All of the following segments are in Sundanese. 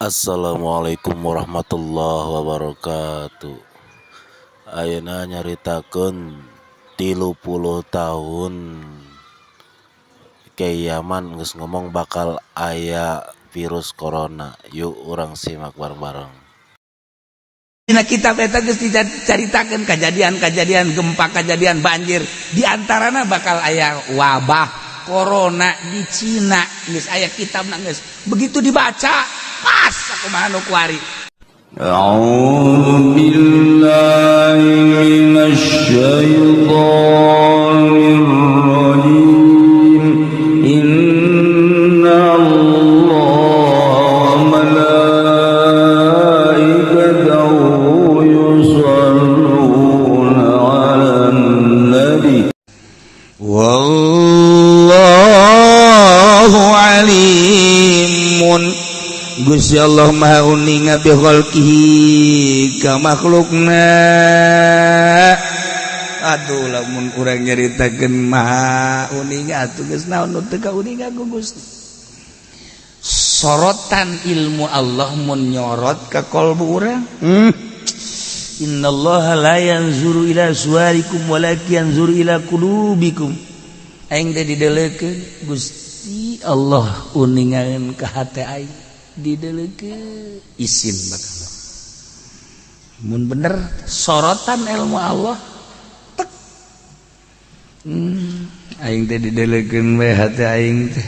Assalamualaikum warahmatullahi wabarakatuh. Ayeuna nyaritakeun 30 tahun Kyai Yaman geus ngomong bakal aya virus corona. Yuk, urang simak bareng-bareng. Dina kitab eta geus dicaritakeun kejadian-kejadian gempa, kejadian banjir, di antarana bakal aya wabah corona di Cina. Geus aya kitabna, geus begitu dibaca pas kumaha nu kuari. أعوذ بالله من الشيطان الرجيم. إن الله وملائكته يصلون على النبي. والله alimun, Gusti Allah Maha uninga, bi khalqihi, ka makhlukna. Aduh, lamun urang nyaritakeun maha uninga atuh geus naon nu teu kauninga ku Gusti. Sorotan ilmu Allah mun nyorot ka kolbu urang, Innallaha la yanzuru ila suwarikum walakin yanzuru ila qulubikum. Aing teh dideleukeun Gusti Allah, uningaeun ka hate aing, dideleukeun isin bakal mun bener sorotan ilmu Allah tek. Aing teh dideleukeun we hate aing teh,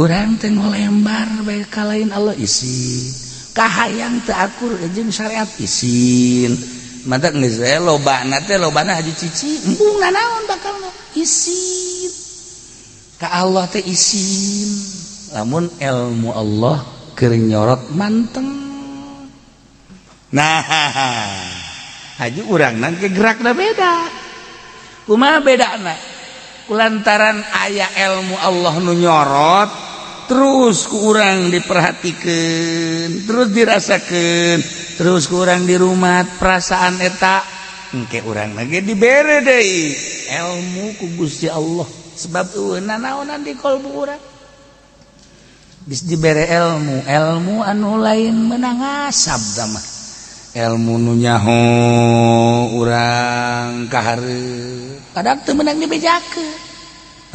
urang teh ngolembar bae ka lain Allah, isin. Kahayang teu akur jeung syariat, isin. Mata geus we lobana teh, lobana haji cici embung nanaon bakalna, isin ka Allah teh isin. Lamun ilmu Allah keur nyorot manteng, nah haji urang nangke gerakna beda. Kumaha bedana? Kulantaran aya ilmu Allah nu nyorot terus, ku urang diperhatikan terus, dirasakan terus, ku urang di rumah perasaan eta, engke urang lagi dibere deui ilmu ku Gusti Allah, sebab eueuh nanaonan di kolbu urang. Geus dibere ilmu, ilmu anu lain menang ngasab mah, ilmu nu nyaho urang kahareup, padahal teu meunang dibejakeun.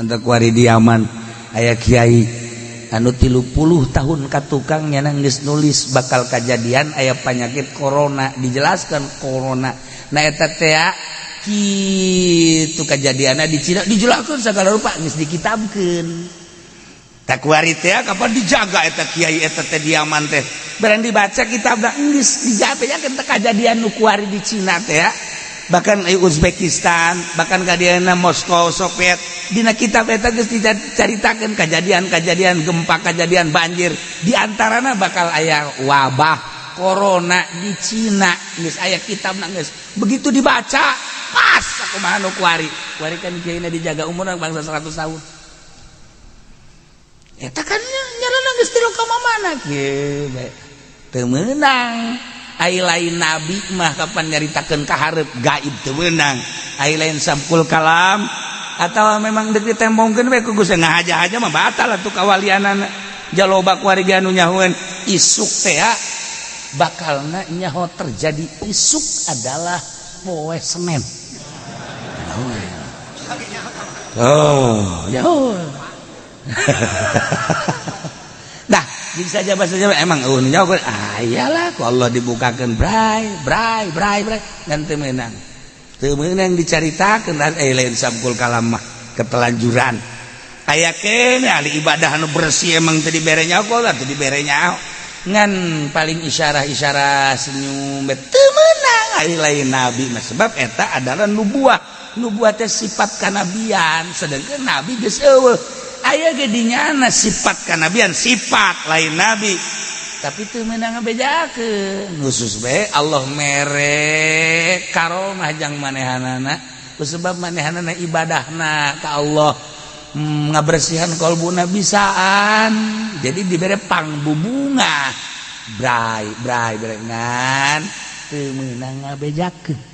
Anta kuari di Yaman aya kiai anu 30 tahun ka tukang nyana geus nulis bakal kajadian aya penyakit corona, dijelaskan corona. Nah, eta teh kitu kajadianna di Cina, dijelaskan segala rupa, geus dikitabkeun. Takuari teh kapan dijaga eta kiai eta teh di Yaman teh, barang dibaca kitab geus dijabejakeun teh kajadian nu kuari di Cina teh ya, bahkan Uzbekistan, bahkan kadiana Moskow, Soviet. Dina kitab eta geus dicaritakeun kejadian-kejadian gempa, kejadian banjir, di antarana bakal aya wabah corona di Cina. Geus aya kitabna, geus begitu dibaca pas kumaha nu kuari. Kuari kan kiaina dijaga, umurna bangsa 100 tahun. Eta kan nyarana geus tilu ka mana kieu bae teu meunang. Ai lain nabi mah kapan nyaritakeun ka hareup gaib teu meunang. Ai lain sabkul kalam atawa memang deuk ditembongkeun we ku Gusti, ngahaja-haja mah batal atuh kawalianana. Jaloba kuari anu nyahoeun isuk teh bakalna nyaho terjadi, isuk adalah poe Senin. Oh, nyaho. Nah, bisa saja bahasa Jawa emang eueuh nyaho. Ah, iyalah, ku Allah dibukakeun bray bray bray bray, ngan teu meunang. Teu meunang dicaritakeun, eh lain sabkul kalam mah ketelanjuran. Aya keneh ahli ibadah anu bersih, emang teu dibere nyaho lah, teu dibere nyaho. Ngan paling isyarah-isyarah senyum teu meunang ari lain nabi mah, sebab eta adalah nubuah. Nubuah teh sifat kanabian, sedangkan nabi geus eueuh. Aya ge dinyana sifat kanabian, sifat lain nabi, tapi teu meunang ngabejakeun. Khusus bae Allah mere karomah jang manehanana, sebab manehanana ibadahna ka Allah, ngabersihan kolbuna bisaan, jadi dibere pangbubunga bray bray bray, ngan teu meunang ngabejakeun.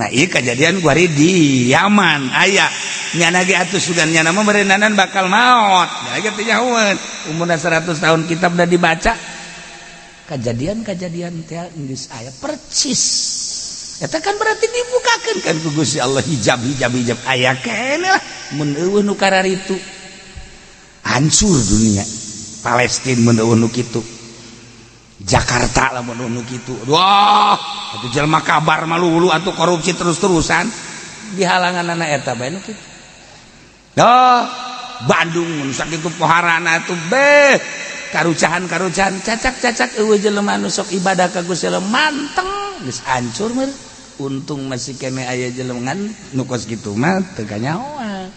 Nah, ieu kejadian kuari di Yaman aya nyana ge atuh sugan nyana mah meureunanan bakal maot. Ya ge teu nyahoeun umurna 100 tahun, kitab udah dibaca. Kejadian-kejadian teh geus aya percis. Eta kan berarti dibukakeun kan ku Gusti Allah hijab hijab hijab aya keneh lah mun eueuh nu kararitu. Hancur dunia. Palestina mun eueuh nu kitu. Jakarta lah mun eueuh nu kitu. Wah, atuh jelema kabar malulu atuh korupsi terus-terusan dihalangan anak eta bae nu kitu. Oh, Bandung mun sakitu poharana atuh beh karucahan-karucahan cacak-cacak eueuh jelema anu sok ibadah ka Gusti Allah manteng geus hancur meureun. Untung masih kene aya jelema ngan nu kos kitu mah teu kanyahoan.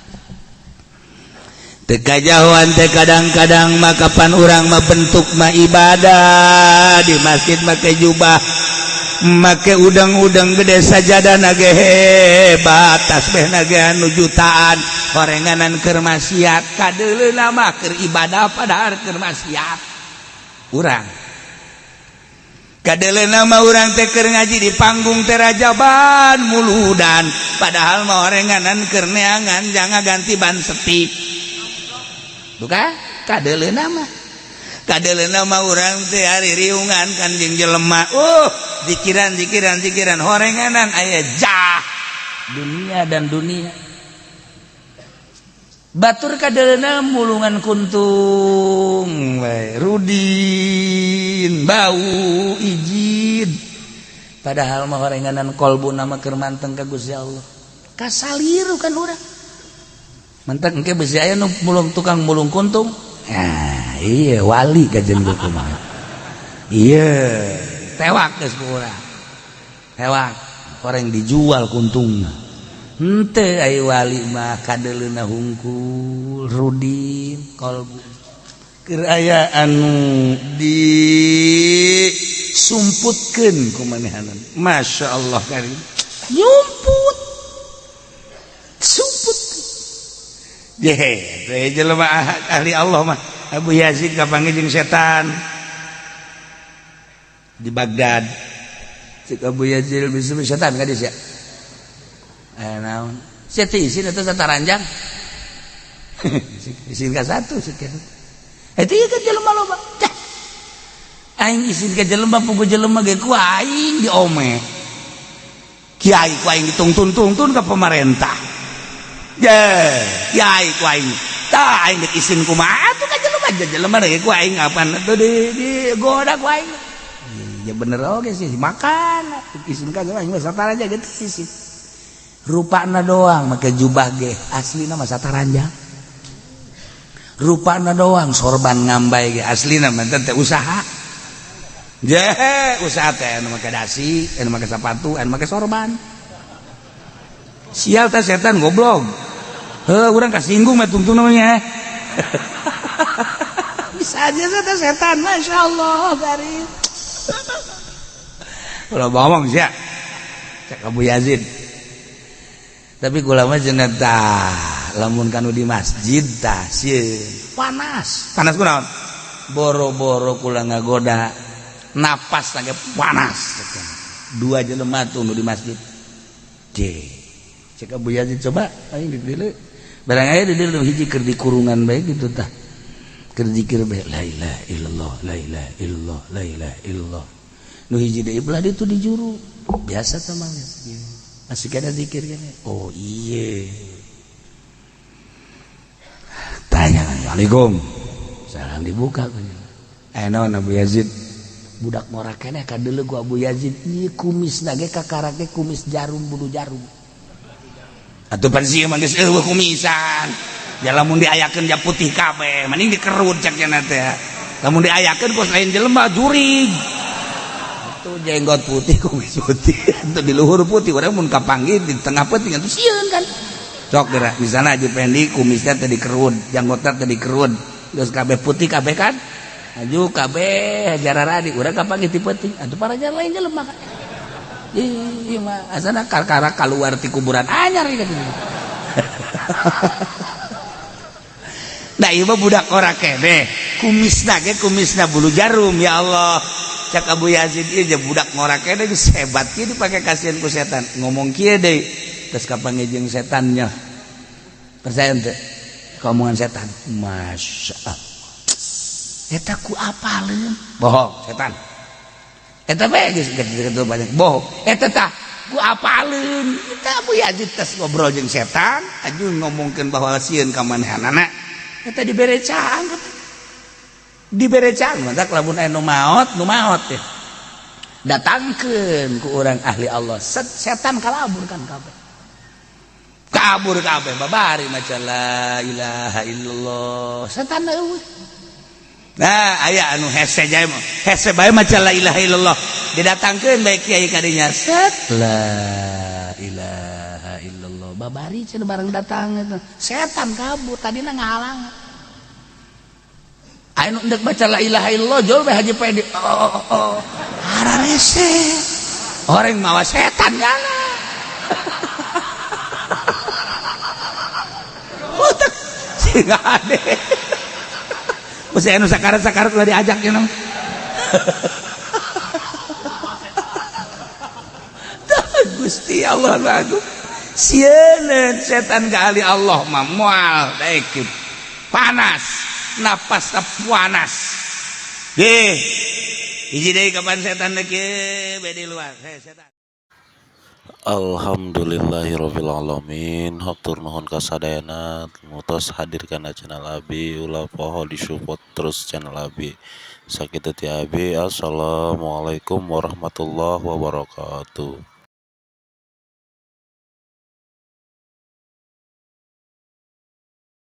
Teu kajahoan teh kadang-kadang mah kapan urang mah bentuk mah ibadah di masjid make jubah make udang-udang gede sajadah nage hebat tasbih nage anu jutaan horenganan keur maksiat kadeuleuna mah keur ibadah padahal keur maksiat urang kadeuleuna mah urang teh keur ngaji di panggung teh rajaban muludan padahal mah horenganan keur neangan jangan ganti ban setip. Bukan kadeuleuna mah kadeuleuna mah urang teh ari riungan kan jeung jelema zikiran zikiran zikiran horenganan aya jah dunia dan dunia batur kadeuleuna mulungan kuntung we rudin bau ijid padahal mah horenganan kolbu nama keur manteng ka Gusti Allah kasaliru kan urang manteng engke besi aya nu mulung tukang mulung kuntung. Nah, iya wali kajen gue kumaha. Iya, tewak geus ku urang. Tewak, orang dijual kuntungna. Henteu ai wali mah kadeuleuna hungkul rudin kolbu. Keur aya anu disumputkeun ku manehanan. Masya Allah karim. Nyumput. Sumput. Ye, jelema ahli Allah mah. Abu Yazid kapanggih jeung setan di Baghdad. Cek Abu Yazid bisa setan ka dieu sia. Eh naon? Sia teh isin eta sataranjang. Isin ka satu sekian. Eta ieu kan jelema loba. Cah. Aing isin ka jelema pugu jelema ge ku aing diome. Kiai ku aing ditungtun-tungtun ka pemerintah. Ye, kiai ku aing. Tah aing dek isin kumaha atuh ka jelema jelema ge ku aing apan atuh di goda ku aing. Ya bener oge sih makan isin ka aing mah sataranjang gitu isin. Rupana doang make jubah ge aslina mah sataranjang. Rupana doang sorban ngambai ge aslina mah teh usaha. Je, usaha teh anu make dasi, anu make sepatu, anu make sorban. Sial teh setan goblok. Heuh, urang kasinggung mah tungtung namanya. Bisa aja teh setan, Masya Allah, karim. Ulah bohong sia. Cek Abu Yazid. Tapi kula mah cenah tah, lamun kanu di masjid tah sieun. Panas. Panas kunaon? Boro-boro kula ngagoda napas lagi panas. Dua jelema tuh nu di masjid. Je. Cek Abu Yazid coba aing di dieu. Barang aya di dieu hiji keur di kurungan bae gitu tah. Keur zikir bae la ilaha illallah la ilaha illallah la ilaha illallah. Nu hiji deui belah ditu di juru. Biasa tah mah. Masih kada zikir kan? Oh iya. Tanya, Waalaikum. Salam dibuka. Eh naon Abu Yazid? Budak ngora keneh kadeuleu ku Abu Yazid. Ieu kumisna ge kakara ge kumis jarum bulu jarum. Atuh pan sieun mah geus eueuh kumisan. Ya lamun diayakeun ja putih kabeh, mending dikerut cek cenah teh. Lamun diayakeun kos lain jelema jurig. Tuh jenggot putih kumis putih atuh di luhur putih urang mun kapanggih di tengah peuting atuh sieun kan. Sok geura misalna Haji Pendi kumisnya teh dikerut, janggotna teh dikerut, geus kabeh putih kabeh kan. Aju kabeh jararadi urang kapanggih ti peuting atuh parajar lain jelema kan. Ih mah asana karkara kaluar ti kuburan anyar ieu. Nah ieu mah budak ora keneh, kumisna ge kumisna bulu jarum ya Allah. Cak Abu Yazid ieu je budak ngora keneh geus hebat kieu dipake kasihan ku setan. Ngomong kieu deui terus kapanggih jeung setannya. Percaya henteu? Ka omongan setan. Masya Allah. Eta ku apaleun? Bohong setan. Eta bae geus gitu banyak bohong. Eta tah ku apaleun. Eta Abu Yazid tes ngobrol jeung setan, aju ngomongkeun bahwa sieun ka manehanana. Eta dibere caang. Dibere caang mantak lamun aya nu maot teh. Datangkeun ku urang ahli Allah. Set setan kalabur kan kabeh. Kabur kabeh babari maca la ilaha illallah. Setan eueuh. Nah, aya anu hese jae mah. Hese bae maca la ilaha illallah. Didatangkeun bae kiai kadinya. Set la ilaha illallah. Babari cenah bareng datang eta. Setan kabur tadina ngahalang. Aya nu endek baca la ilaha illallah jol bae Haji Pedi. Oh, oh, oh. Hararese. Orang mawa setan kana. Otak sing ade. Mesti anu sakarat-sakarat lah diajak ya nama. Gusti Allah lagu. Sieun setan ka ahli Allah mah moal daek panas, napas panas. Deh. Hiji deui kapan setan deuk be di luar. Hei setan. Alhamdulillahirabbil alamin. Hatur nuhun kasadayana nu tos hadir kana channel abi, ulah poho di support terus channel abi. Sakitu ti abi. Assalamualaikum warahmatullahi wabarakatuh.